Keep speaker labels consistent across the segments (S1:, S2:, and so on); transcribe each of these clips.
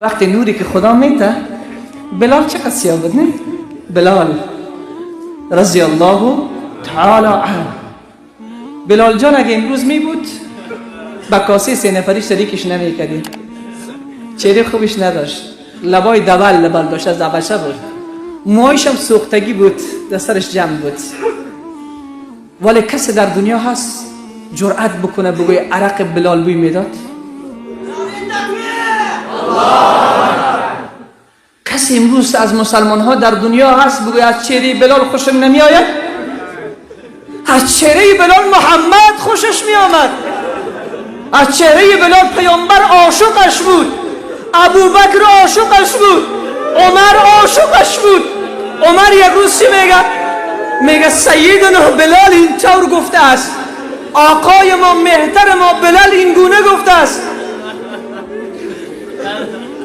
S1: وقتی نوری که خدا میده، بلال چقدر سیاه بود نه؟ بلال رضی الله تعالی عنه. بلال جان اگه امروز می بود با کاسه 3 نفری شریکش نمیکردیم. چهره خوبش نداشت، لبای دبل لبل داشت، از دبشه بود، موهایش هم سوختگی بود، در سرش جمع بود. ولی کسی در دنیا هست جرأت بکنه بگوی عرق بلال بوی میداد؟ کسی امروز از مسلمان ها در دنیا هست بگوی از چهره بلال خوشم نمی آید؟ از چهره بلال محمد خوشش می آمد، از چهره بلال پیامبر عاشقش بود، ابوبکر عاشقش بود، عمر عاشقش بود. عمر یک روز چی میگه؟ میگه سیدنا بلال این طور گفته است، آقای ما مهتر ما بلال این گونه گفته است.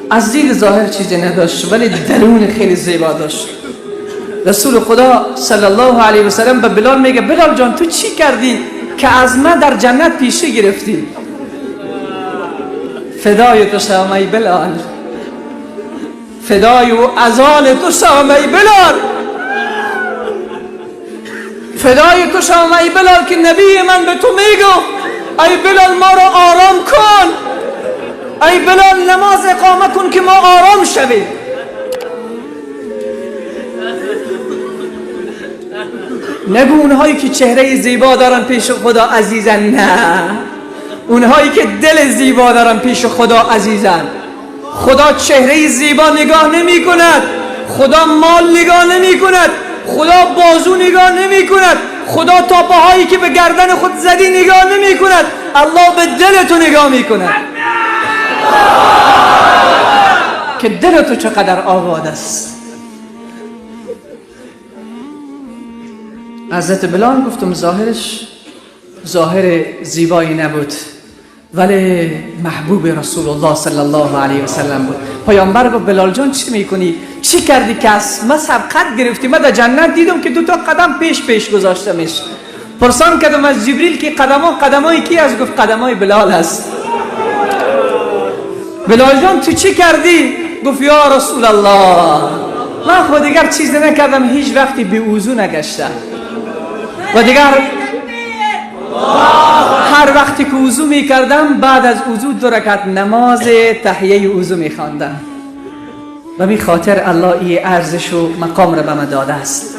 S1: از دید ظاهر چیزی نداشت ولی درون خیلی زیبا داشت. رسول خدا صلی الله علیه و سلم به بلال میگه بلال جان تو چی کردی که از من در جنت پیشه گرفتی؟ فدای تو شوم ای بلال، فدای و اذان تو شوم ای بلال، فدای تو شوم ای بلال که نبی من به تو میگفت ای بلال ما را آرام کن، ای بلال نماز اقامه کن که ما آرام شویم. نگو اونهایی که چهره زیبا دارن پیش خدا عزیزن، نه، اونهایی که دل زیبا دارن پیش خدا عزیزن. خدا چهره زیبا نگاه نمی کند، خدا مال نگاه نمی کند، خدا بازو نگاه نمی کند، خدا تاپه هایی که به گردن خود زدی نگاه نمی کند، الله به دل تو نگاه می کند که دل تو چقدر آباد است. حضرت بلال گفتم ظاهرش ظاهر زیبایی نبود ولی محبوب رسول الله صلی الله علیه و سلم بود. پیامبر گفت بلال جان چی میکنی؟ چی کردی که از ما سبقت گرفتی؟ من در جنت دیدم که 2 تا قدم پیش پیش گذاشتمش. پرسان کردم از جبریل که قدما قدمای کی است؟ گفت قدمای بلال است. بلال جان تو چی کردی؟ گفت یا رسول الله من خود دیگر چیز نکردم، هیچ وقتی به وضو نگشتم و دیگر هر وقتی که وضو میکردم بعد از وضو 2 رکعت نماز تحیه وضو میخواندم. و می خاطر الله ای ارزش و مقام را به من داده است.